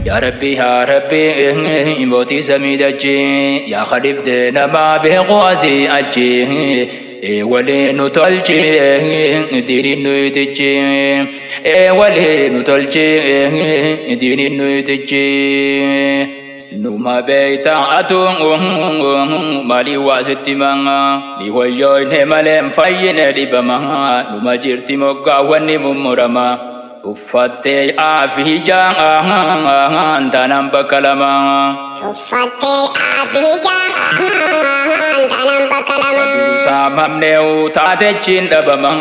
Yaa Rabbi yaa Rabbi mootii samii dachii yaa khadibdee namaa beeku asii achi walii nu tolchi diiniin nu itichi walii nu tolchi diiniin nu itichi. Numa beeyta atuun maalii waa sitti manga ni wayyoyne malee hin fayyine dhibama numa jirti moggaa wanni mummurama tuffattee aafii jaan taanaan bakka lama. Tuffattee aafii jaan taanaan bakka lama. Saamamnee taatechiin dhabama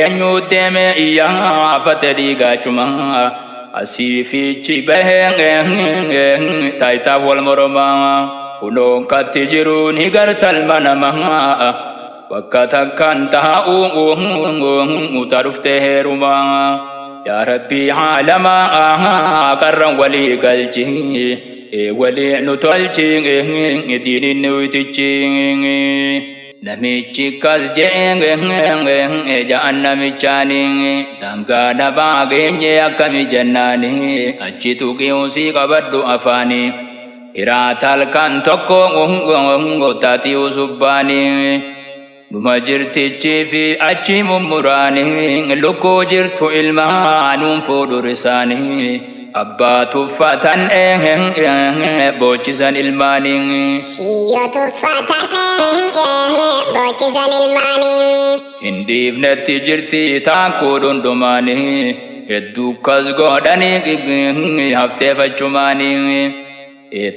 eenyu deemee iyyaa afate dhiigaachuma. Asii fiichi bahee taayitaaf wal moroma kunoon katti jiru ni gartalma nama bakka takkaan taa'u muta dhuftee heeruma. Yaa Rabbii haalama qarran walii galchi walii nu tolchi diiniin nu itichi. Namichi kas je'e ja'an namichaani daangaa nabaa geenye akkami jennaani achi tuqiusii qabadhu afaani hiraata halkan tokko taatii usubbaani numa jirtichi fi achi mummuraani lukkuu jirtu ilmaanuun fuudhu risaani abbaa tuffatan boochisan ilmaanii. Shiyyoo tuffatan boochisan ilmaanii. Hin dhiifnetti jirti taakkuu dhundhumaanii hedduu kas godhanii hafteeffachumaanii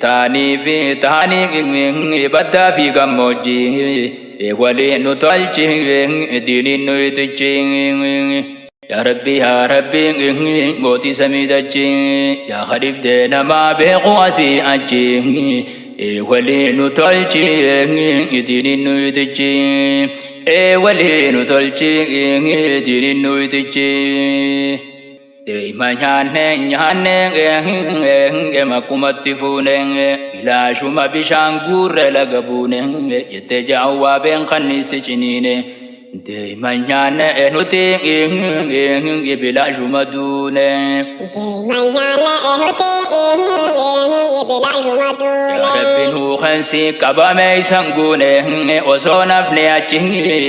taanii fi taanii baddaa fi gammoojjii walii nu tolchi diiniin nu itichi. Yaa Rabbi yaa Rabbi mootii samii dachii yaa khadibdee namaa beeku asii achi walii nu tolchi diiniin nu itichi walii nu tolchi diiniin nu itichi. Deema nyaanne nyaanne makkumatti fuune bilaashuma bishaan guurre laga buune jettee jaawwaa been kanniisi ciniine. Deema nyaanne nuti bilaashuma duune. Deema nyaanne nuti bilaashuma duune. Rabbi nuu kansi qabame isan guune osoo nafne achi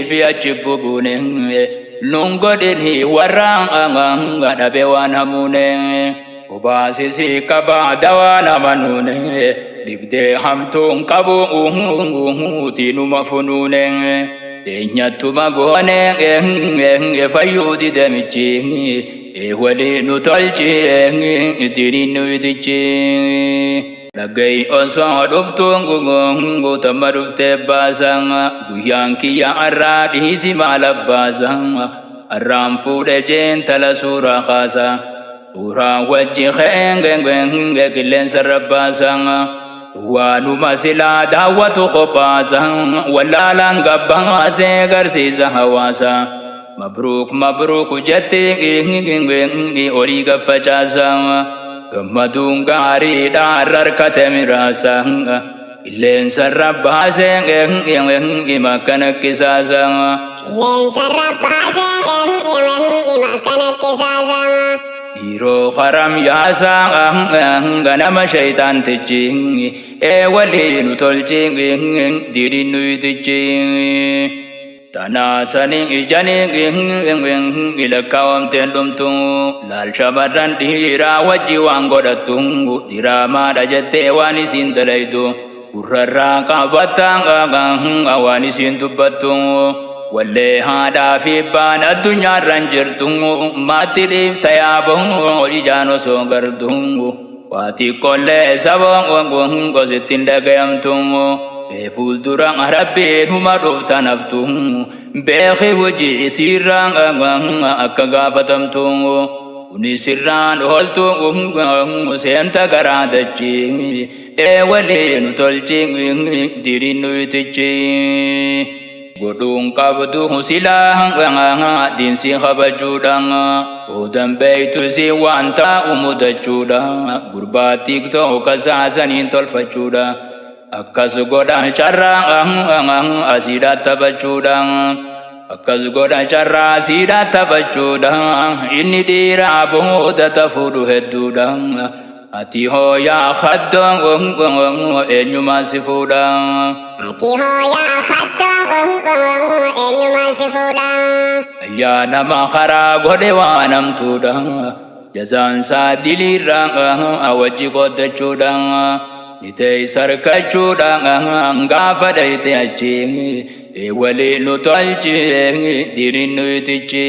fi achi bubuune. Nun godhini warra dhabe waan hamuune. Obaasisi qaba dawaa nama nuune dhibdee hamtuun qabu tiinuma funuune. Teenyatuma goone fayyuu didamichi walii nu tolchi diiniin nu itichi. Dhaga'i osoo dhuftu guutamma dhuftee baasa guyyaan kiyya arraa dhiisi maal abbaasa arraan fuudhe jeentala suuraa kaasa suuraa wajji kee qilleensa rabbaasa. Waanuma silaa daawwatu qophaasa wallaalaan gabbaasee garsiisa hawaasa. Mabruuk mabruuk jetti horii gaffacaasa. Gammaduun gaariidha harkate miraasa. Qilleensa rabbaasee makkana qisaasa. Qilleensa rabbaasee makkana qisaasa. Yeroo haram yaasa ganama shayitaantichi walii nu tolchi diiniin nu itichi. Tanaasanii ijanii lakkaawamteen dhumtu laal shamarran dhiiraa wajji waan godhattu diraamaadha jettee waan isiin dalaytu gurrarraa qabatta waan isiin dubbattu wallee haadhaa fi abbaan addunyaarran jirtu maatti dhiifta yaaboo ijaan osoo gartu waa xiqqoollee saba gosittiin dhagayamtu. Fuuldura Rabbiin huma dhuftan haftu beeki hojii isiirraa akka gaafatamtu kuni sirraan ooltu seenta garaa dachii walii nu tolchi diiniin nu itichi. Godhuun qabdu silaa diinsi kabajuudha Odan beeytu si waan taa'u mudachuudha gurbaa tiktoo kasaasaniin tolfachuudha. Akkas godha carraa asiidha taphachuudha. Akkas godha carraa asiidha taphachuudha. Inni dhiiraa booda tafuudhu hedduudha. Ati hoo yaa haddoo eenyumaa si fuudha? Ati hoo yaa hattoo eenyumaan si fuudha? Yaa nama karaa godhe waan hamtuudha. Jazaan isaa diliirraa wajji qooddachuudha. Ni teessa harkachuudha gaafa dhayite achi. Walii nu tolchi diriin nu itichi.